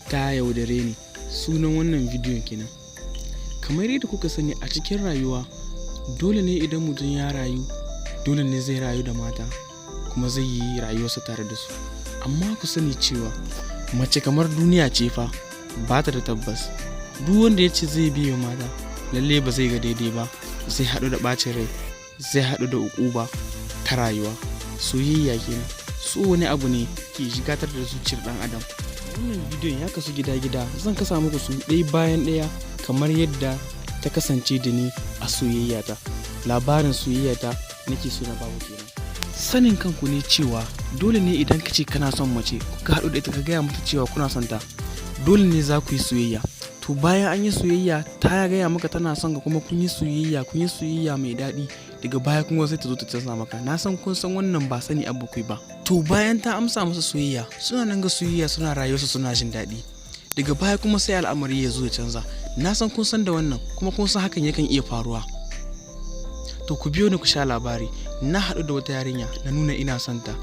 Ta yaudare ni. Sunan wannan bidiyon kenan. Kamar yadda kuka sani, a cikin rayuwa dole ne idan mutum ya rayu, dole ne zai rayu da mata, kuma zai yi rayuwarsa tare da su. Amma ku sani cewa mace kamar duniya ce fa, ba ta da tabbas. Duk wanda ya ce zai biye mata, lalle ba zai ga daidai ba, zai haɗu da ɓacin rai, zai haɗu da uƙuba ta rayuwa. Soyayya kenan. So wani abu ne ke shigatar da zuciyar ɗan adam. Wannan bidiyon ya kasu gida-gida, zan kasa muku su ɗaya bayan ɗaya kamar yadda ta kasance da ni a soyayyata. Labarin soyayyata nake so na baku kenan. Sanin kanku ne cewa dole ne idan ka ce kana son mace, kuka haɗu da ita, ka gaya mata cewa kuna son ta, dole ne za ku yi soyayya. To, bayan an yi soyayya, ta gaya maka tana son ka, kuma kun yi soyayya, kun yi soyayya mai daɗi. Daga baya kuma sai ta zo ta canza maka. Na san kun san wannan, ba sani abu kai ba. To, bayan ta amsa masa soyayya, suna nan ga soyayya, suna rayuwarsu, suna jin daɗi. Daga baya kuma sai al'amari ya zo ya canza. Na san kun san da wannan, kuma kun san hakan yakan iya faruwa. To, ku biyo ni ku sha labari. Na haɗu da wata yarinya, na nuna ina son ta.